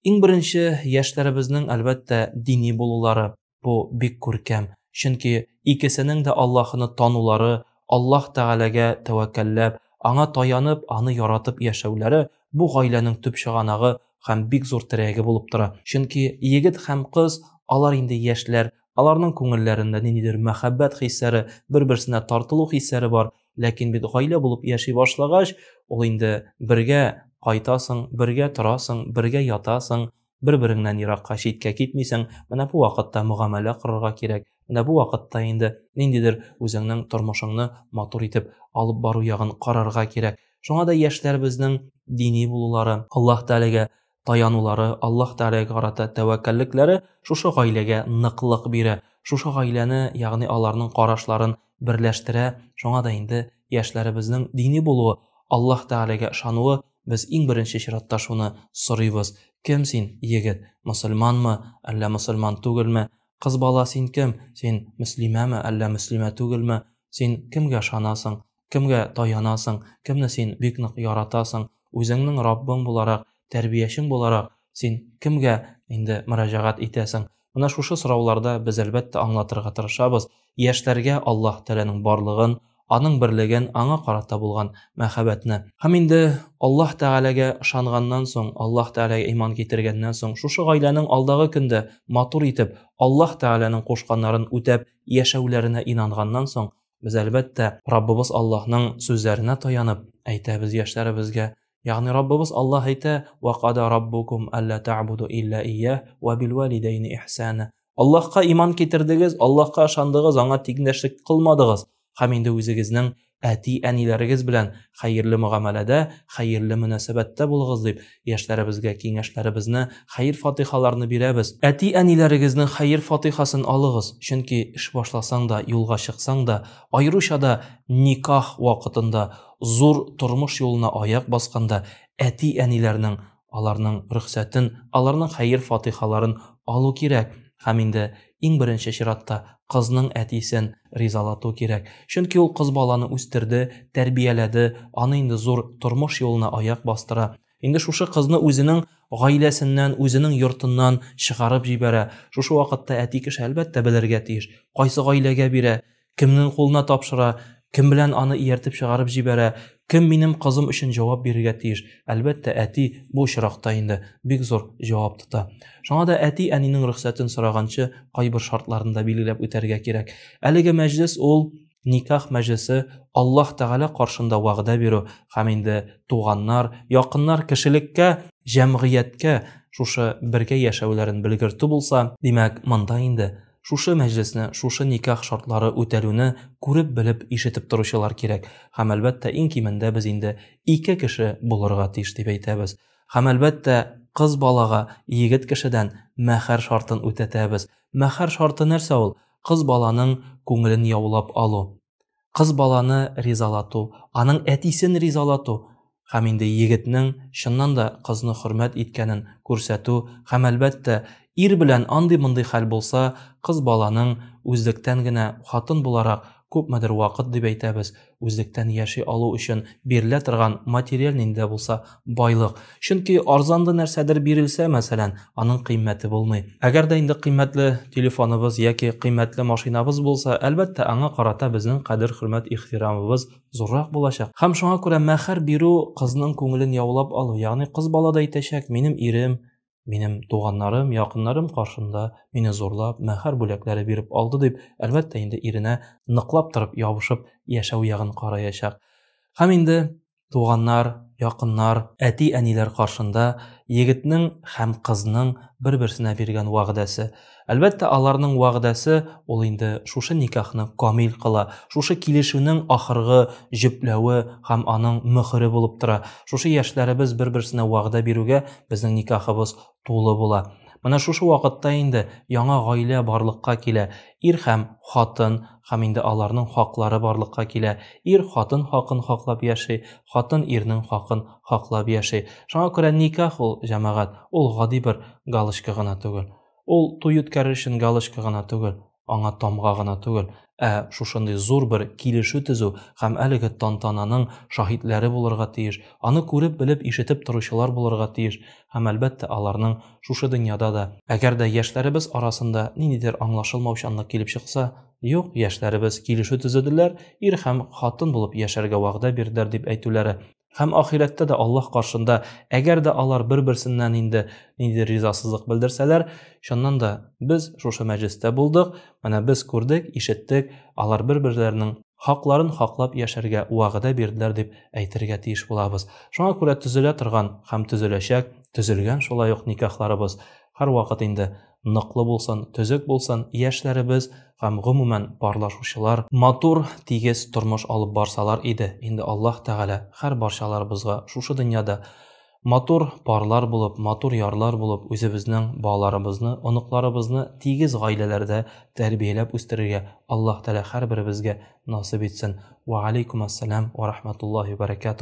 Иң беренче яшьләребезнең, әлбәттә, дини булулары, бу бик күркәм. Чөнки икесенең дә Аллаһыны танулары, Аллаһ Тәгаләгә тәвәккәлләп, аңа таянып, аны яратып яшәүләре бу гаиләнең төп чыганагы һәм бик зур терәге булып тора. Чөнки егет һәм кыз, алар инде яшьләр, аларның күңелләрендә ниндидер мәхәббәт хисләре, бер-берсенә тартылу хисләре бар. Ләкин бит гаилә булып яши башлагач, ул инде бергә кайтасың, бергә торасың, бергә ятасың, бер-береңнән еракка, читкә китмисең. Менә бу вакытта мөгамәлә корырга кирәк. Менә бу вакытта инде ниндидер үзеңнең тормышыңны матур итеп алып бару ягын карарга кирәк. Шуңа да яшьләребезнең дини булулары, Аллаһ Тәгаләгә таянулары, Аллаһ Тәгаләгә карата тәвәккәллекләре шушы гаиләгә ныклык бирә. Шушы гаиләне, ягъни аларның карашларын берләштерә. Шуңа да инде яшьләребезнең дини булуы, Аллаһ Тәгаләгә ышануы, без иң беренче чиратта шуны сорыйбыз. Кем син, егет? Мөселманмы, әллә мөселман түгелме? Кыз бала син кем? Син мөслимәме, әллә мөслимә түгелме? Син кемгә ышанасың? Кемгә таянасың? Кемне син бик нык яратасың? Үзеңнең Раббың буларак, тәрбиячең буларак, син кемгә инде мөрәҗәгать итәсең? Менә шушы сорауларда без әлбәттә аңлатырга тырышабыз яшьләргә Аллаһ Тәгаләнең барлыгын, аның берлеген, аңа карата булган мәхәббәтне. Һәм инде Аллаһ Тәгаләгә ышанганнан соң, Аллаһ Тәгаләгә иман китергәннән соң, шушы гаиләнең алдагы көндә матур итеп Аллаһ Тәгаләнең кушканнарын үтәп яшәүләренә инанганнан соң, без әлбәттә Раббыбыз Аллаһның сүзләренә таянып әйтәбез яшьләребезгә. Ягъни Раббыбыз Аллаһ әйтә: "Ва када раббукум алла та'буду илля ияһ ва бил валидайни ихсана". Аллаһка иман китердегез, Аллаһка ышандыгыз, аңа тиңдәшлек кылмадыгыз һәм инде үзегезнең әти-әниләрегез белән хәерле мөгамәләдә, хәерле мөнәсәбәттә булыгыз дип, яшьләребезгә киңәшләребезне, хәер-фатихаларны бирәбез. Әти-әниләрегезнең хәер-фатихасын алыгыз, чөнки эш башласаң да, юлга чыксаң да, аеруча да никах вакытында, зур тормыш юлына аяк басканда әти-әниләрнең аларның рөхсәтен, аларның хәер-фатихаларын алу кирәк. Һәм инде иң беренче чиратта кызның әтисен ризалату кирәк. Чөнки ул кыз баланы үстерде, тәрбияләде, аны инде зур тормыш юлына аяк бастыра. Инде шушы кызны үзенең гаиләсеннән, үзенең йортыннан чыгарып җибәрә. Шушы вакытта әти кеше әлбәттә белергә тиеш, кайсы гаиләгә бирә, кемнең кулына тапшыра, кем белән аны ияртеп чыгарып җибәрә, кем минем кызым өчен җавап бирергә тиеш. Әлбәттә, әти бу очракта инде бик зур җавап тота. Шуңа да әти-әнинең рөхсәтен сораганчы кайбер шартларны да билгеләп үтәргә кирәк. Әлеге мәҗлес ул никах мәҗлесе, Аллаһ Тәгалә каршында вәгъдә бирү һәм инде туганнар, якыннар кешелеккә, җәмгыятькә шушы бергә яшәүләрен белгертү булса, димәк, монда инде шушы мәҗлесне, шушы никах шартлары үтәлүне күреп, белеп, ишетеп торучылар кирәк. Һәм әлбәттә, иң кимендә без инде ике кеше булырга тиеш дип әйтәбез. Һәм әлбәттә, кыз балага егет кешедән мәһәр шартын үтәтәбез. Мәһәр шарты нәрсә ул? Кыз баланың күңелен яулап алу. Кыз баланы ризалату, аның әтисен ризалату һәм инде егетнең чыннан да кызны хөрмәт иткәнен күрсәтү һәм әлбәттә, ир белән андый-мондый хәл булса, кыз баланың үзлектән генә хатын буларак күпмедер вакыт дип әйтәбез, үзлектән яши алу өчен бирелә торган материаль нинди дә булса байлык. Чөнки арзанлы нәрсәдер бирелсә, мәсәлән, аның кыйммәте булмый. Әгәр дә инде кыйммәтле телефоныбыз яки кыйммәтле машинабыз булса, әлбәттә, аңа карата безнең кадер-хөрмәт, ихтирамыбыз зуррак булачак. Һәм шуңа күрә мәһәр бирү кызның күңелен яулап алу, ягъни кыз бала да әйтәчәк, минем ирем, минем туганнарым, якыннарым каршында мине зурлап, мәһәр бүләкләре биреп алды дип, әлбәттә инде иренә ныклап торып ябышып яшәү ягын караячак. Һәм инде туганнар, якыннар, әти-әниләр каршында егетнең һәм кызның бер-берсенә биргән вәгъдәсе. Әлбәттә, аларның вәгъдәсе ул инде шушы никахны камил кыла, шушы килешүнең ахыргы җөпләве һәм аның мөхере булып тора. Шушы яшьләребез бер-берсенә вәгъдә бирүгә безнең никахыбыз тулы була. Менә шушы вакытта инде яңа гаилә барлыкка килә. Ир һәм хатын, һәм инде аларның хаклары барлыкка килә. Ир хатын хакын хаклап яши, хатын ирнең хакын хаклап яши. Шуңа күрә никах ул, җәмәгать, ул гади бер галочка гына түгел. Ул туй үткәрер өчен галочка гына түгел. аңа тамга гына түгел, ә шушындый зур бер килешү төзү һәм әлеге тантананың шаһитләре булырга тиеш, аны күреп, белеп, ишетеп торучылар булырга тиеш һәм, әлбәттә, аларның шушы дөньяда да, әгәр дә яшьләребез арасында ниндидер аңлашылмаучанлык килеп чыкса, юк, яшьләребез килешү төзеделәр, ир һәм хатын булып яшәргә вәгъдә бирделәр дип әйтүләре. Һәм ахирәттә дә Аллаһ каршында, әгәр дә алар бер-берсеннән инде ниндидер ризасызлык белдерсәләр, чыннан да без шушы мәҗлестә булдык, менә без күрдек, ишеттек, алар бер-берләренең хакларын хаклап яшәргә вәгъдә бирделәр дип әйтергә тиеш булабыз. Шуңа күрә төзелә торган һәм төзеләчәк, төзелгән шулай ук никахларыбыз һәрвакыт инде ныклы булсын, төзек булсын, яшьләребез һәм гомумән парлашучылар матур, тигез тормыш алып барсалар иде. Инде Аллаһ Тәгалә һәр барчаларыбызга шушы дөньяда матур парлар булып, матур ярлар булып, үзебезнең балаларыбызны, оныкларыбызны тигез гаиләләрдә тәрбияләп үстерергә Аллаһ Тәгалә һәрберебезгә насыйп итсен. Ва алейкум ассалам ва рахматуллаһи ва баракатуһ.